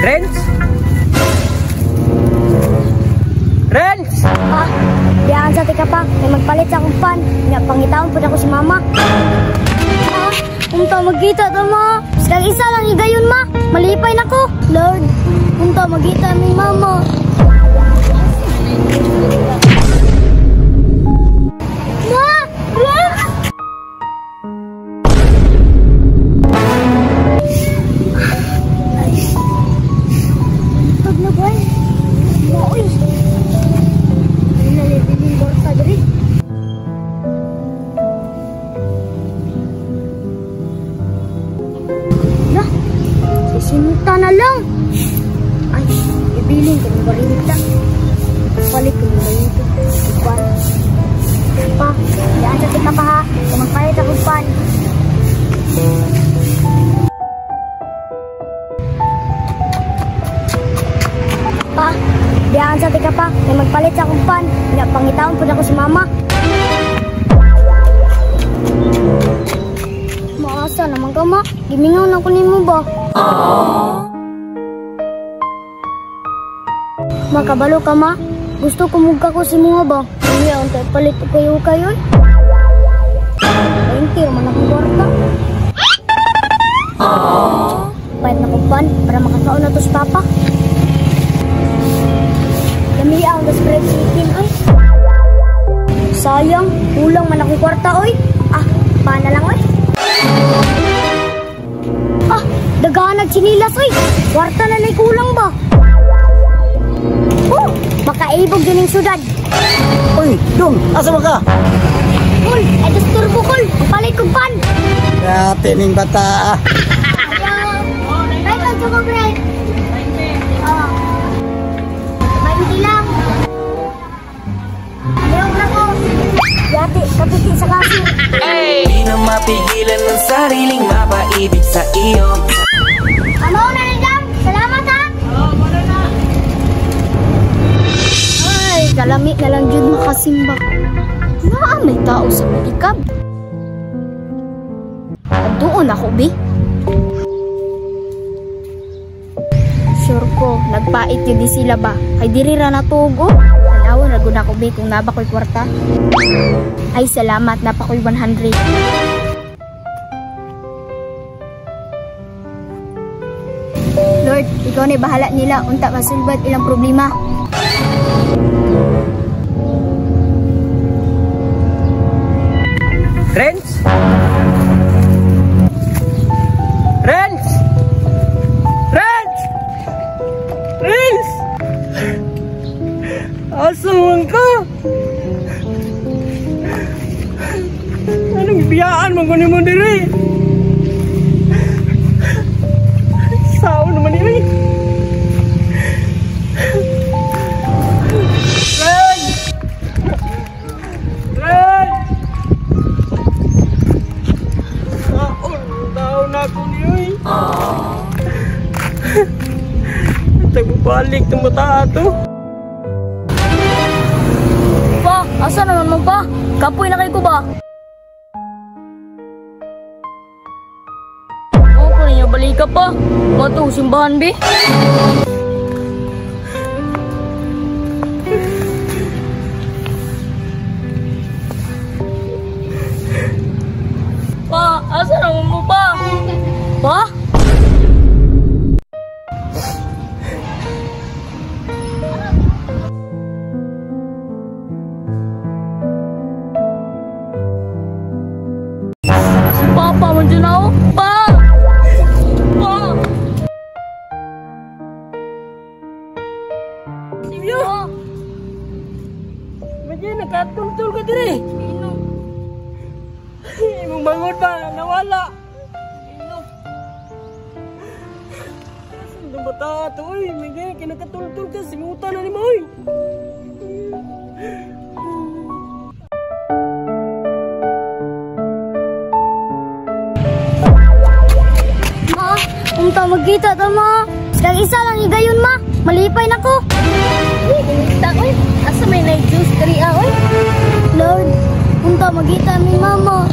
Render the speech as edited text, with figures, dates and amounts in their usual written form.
Renz? Renz! Pa, biyaan sa tika pa, may magpalit sa akong pan. Nga, pangitaon po ako si mama. Ah, unta magkita ta ma. Kag isa lang higayon ma, malipay na ko. Lord, unta magkita ni mama. Ma! Ma! Pag na ba? Maoy. Sinta na lang. Ay, ibilin ko ng barinta. Palit ko ng barinta. Ipan. Pa, daan sa tika pa ha. Kung magpalit ako pan. Pa, daan sa tika pa. Kung magpalit sa akong pan. Pangitaon po ako si mama. Maasa naman ka ma. Gimingaw na ko nimo ba? Makabalo ka ma. Gusto kumugka ko si mga ba? Hindi ang tayo palit ko kayo kayo. 20 man akong kwarta. Pahit na kong pan para makakaon na to si Papa. Dami ang gas fried chicken oy. Sayang, kulang man akong kwarta oy. Ah, pana lang oy. Ah, daghan nagchinilas oy. Kwarta na lay kulang ba? Oh, makaibog din ang syudad. Oy, dong, asa man ka? Kul, ay disturbo kul. Palit kong pan. Grabe ning bata. Ay, pagsuko break. Oh. 20 lang. Ayok na ko. Yati, kapiti sa kaso. Hey! Di na mapigilan ng sariling mapaibig sa iyo. Ano na rin dam? Salamat ha! Oo, wala na. Ay, kalami na lang yun makasimba. Naa may tao sa pedicab. Doon ako, bi. Sure ko, nagpait yun di sila ba? Kay diri ra natugo. Tanawan ra gud ako, bi, kung naba ko'y kwarta. Ay, salamat, napa ko'y 100. Lord, ikaw na bahala nila. Unta masulbad ilang problema. Renz? Renz! Renz! Renz! Asa man ka? Anong biyaan man kunin mo diri? Sao naman ini? Renz! Renz! Taon na ako niyo eh. Tagbabalik ng mata ato. Pa, asa naman mo pa? Kapoy na kayo ko ba? Oo, ninyo balik ka pa. Bato, simbahan bi. Pa, asa naman mo pa? Pa? Si Papa, nandiyan ako. Pa! Pa! Silvio! Medyo nakatultul ka diri. Ino. Imong bangon ba? Nawala. Asa bata to oy? Medyo kinakatultul ka simutan na nimo oy. Ma, unta magkita ta ma. Kag isa lang higayon ma. Malipay na ko. Uy, kita oy. Asa may night juice diri ah oy? Lord, unta magkita mi mama.